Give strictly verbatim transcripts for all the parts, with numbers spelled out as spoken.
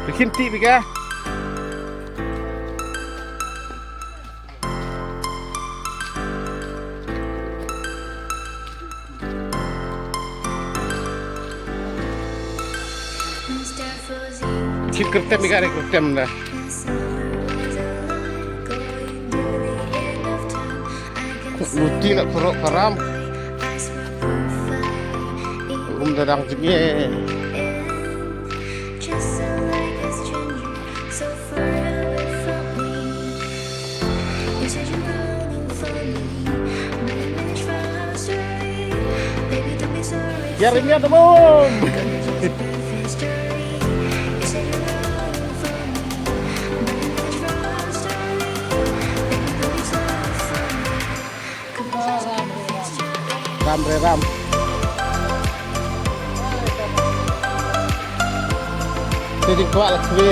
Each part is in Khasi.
Bikin ti bika. Chip kertem bika re kertem da. Luti nak kerok karam. Um dadang jenge. Yarim ya demom. Ram re ram. Te jingkwah la kwe.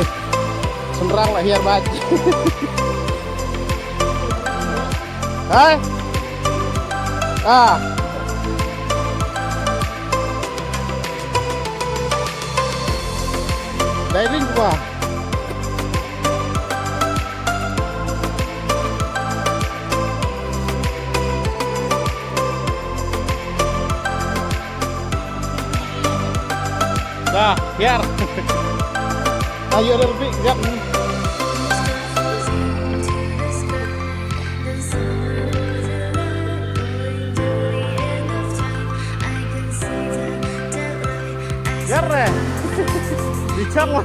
Shynrang la hiar bad. Hai? Ah. Dai ring kwa. Dah, biar. Ayo, lebih siap. Biar deh. Bincang lah.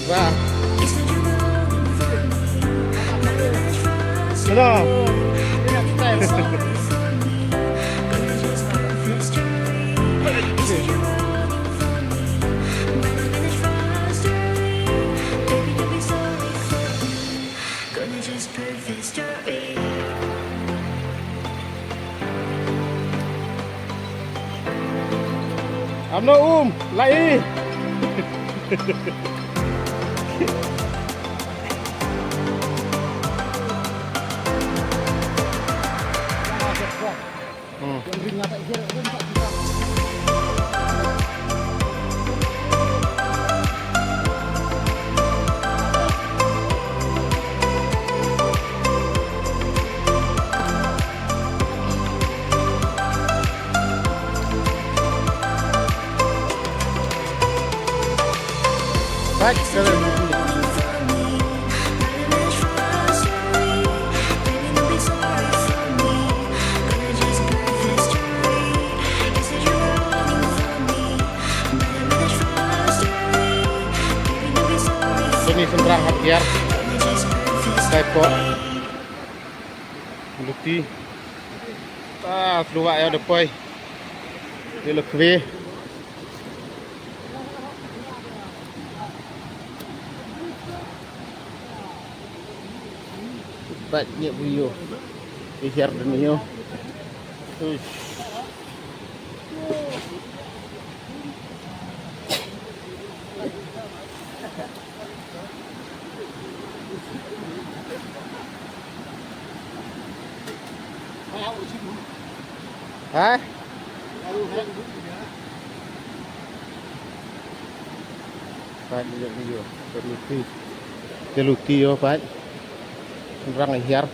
Wah. Hello. Amno um lai. Hmm. Sini sembrang hap hiar. Sai po. Luti. Ah, keluar ya depoi. Dia lekwe. Bat nyek video. Di share demi yo. Uish. Hai. Pat ni video. Terluti. Terluti yo pat. Orang hiar.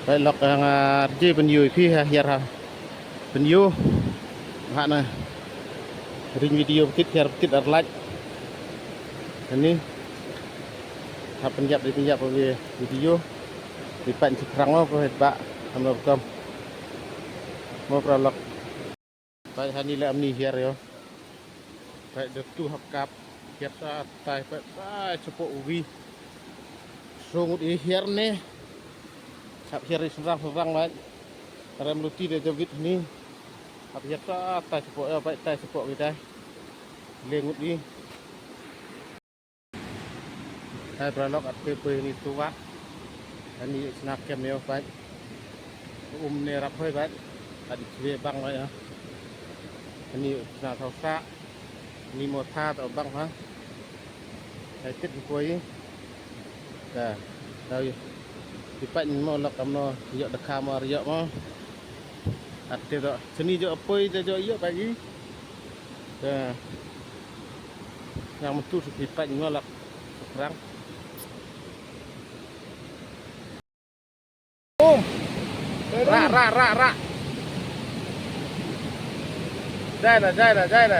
Pat lok yang arji pun yo pi ha hiar ha. Pynïoh. Bha na. Ring video btit, hiar btit ar lait. Ani. Hap pynïap, dei pynïap video. Dei pat shynrang mo ko het ba. Ham lo kam. Mo pra lok. Pat hani la amni hiar yo. Pat dep tu hap kap. Hiar sa tai pat tai chapo uwi. Sungut i hiar ne. Hap hiar i semrang semrang pat. Rem luti de jawit ni. Hap hiar sa tai chapo ya pat tai chapo kita. Lengut ni. Hai bralok at pe pe ni tuwa. Ani sna kem yo pat. Um ne rap hoi pat. At chwe bang wa ya. Ani sna thau sa. Ni mo tha to bang ha. Hai tit poi. Da. Da ïoh. Phi pait mo lok kamno ïoh da kha mo ar ïoh mo. At te do. Seni jo poi te jo ïoh pagi. Da. Yang metu su phi pait mo lok. Rang. Ra, ra, ra, ra. Jai na, jai na, jai na.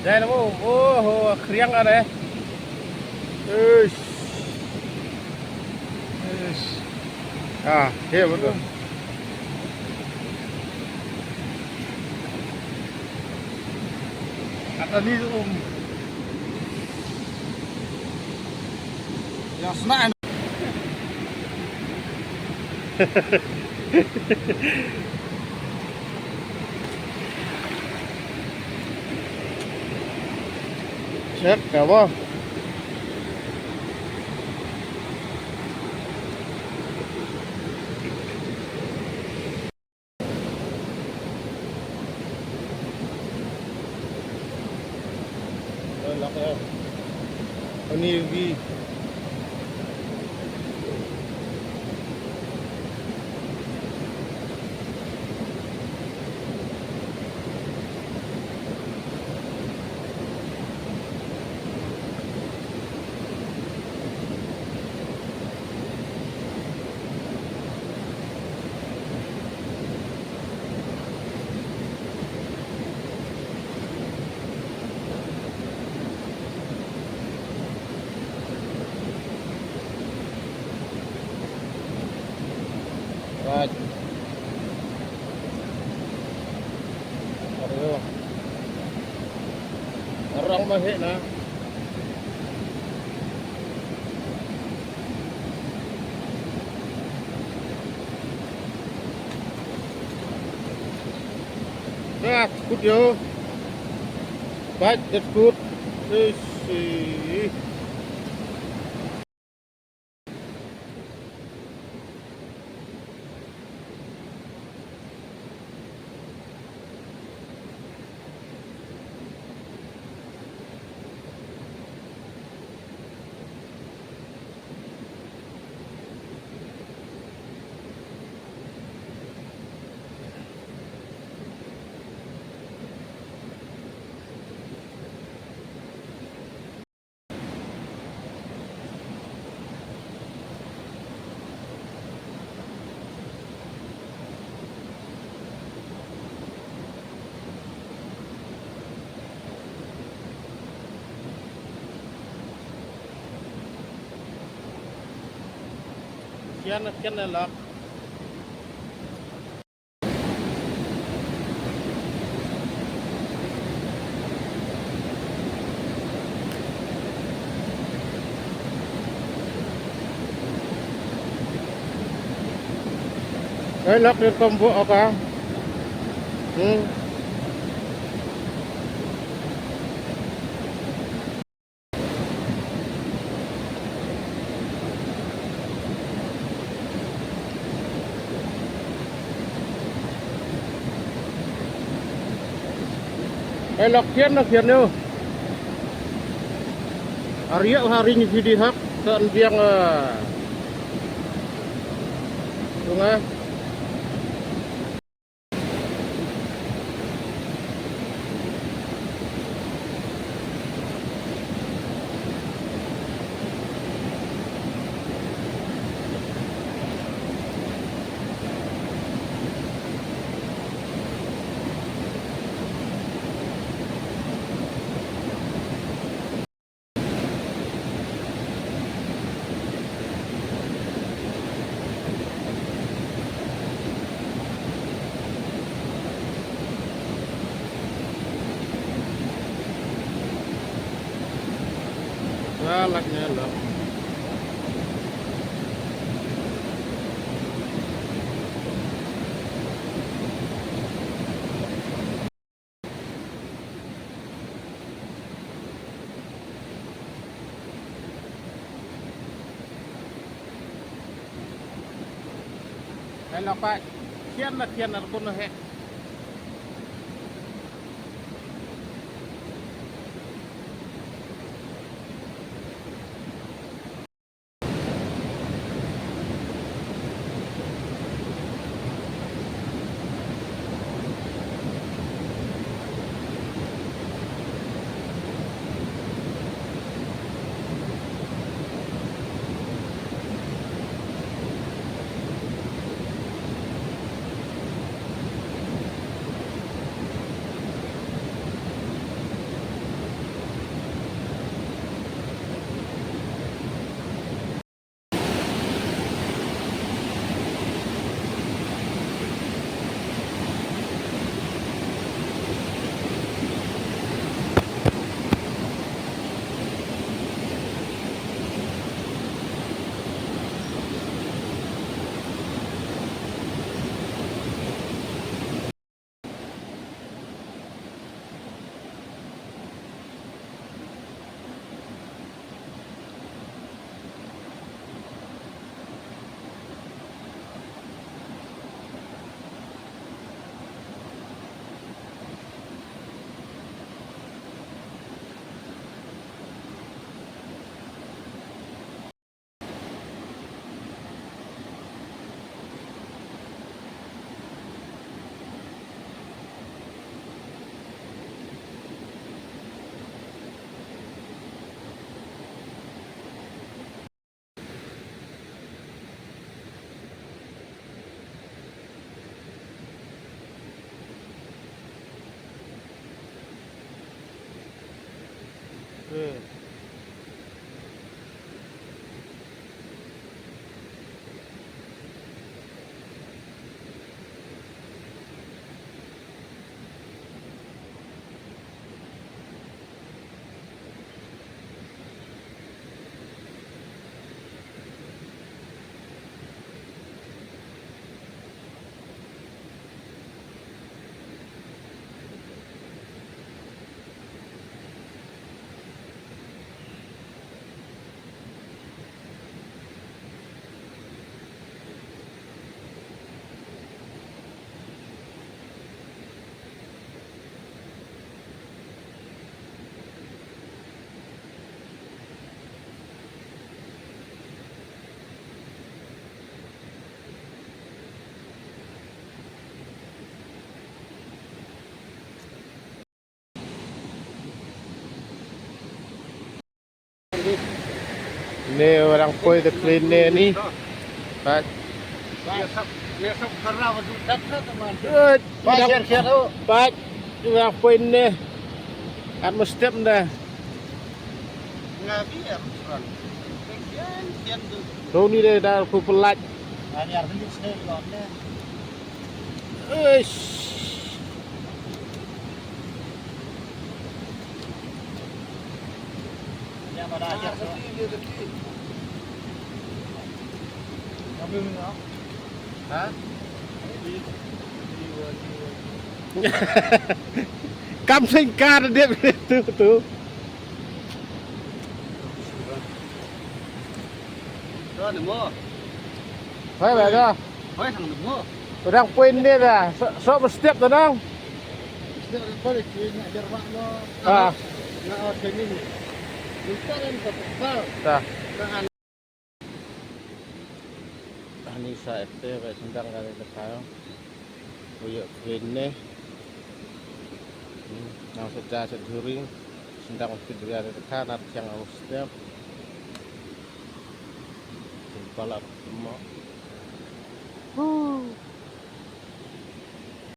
Jai na, mo. Oh, oh, kriang kan, eh. Eish. Eish. Ah, he, betul. Kata ni tu, um. Yang senang. Check ka ba. Lak ya. Ani gi. Right. Aduh. Orang masih nah. That's good, yo. Right, that's good. Let's see. Kian, kian lak. Ê, lok đi công vụ ở cả. Ừ. Ê, lok thian, lok thian nêu. Ar ïa ha ring video hak, tận biang, ờ, đúng không? Ba lak ne lak. Hello, Pak. Kian na kian na kun he. Ne, u dang poi da kren ne ni. Pat. Pat. U dang poi ne. At mo step da. Nga bi er restaurant. Kian, kian tu. Roni de da ku pelat. Ani ar beli sne lo ne. Eish. Ya pada ajar tu. Ha? Kam sing kar dia tu tu. Tuan mo. Hai ba da. Hoi thang mo. Orang poin dia dah. Sok, sok step tu nang. Step ni balik ni nak jar mak mo. Ah. Nak awak ni. Minta kan tak tak. Dah. Ani sa ete ba sendang kali dekat. Uyo kren ne. Hmm, nang seja seduri sendang fit dia dekat nak yang step. Pala mo.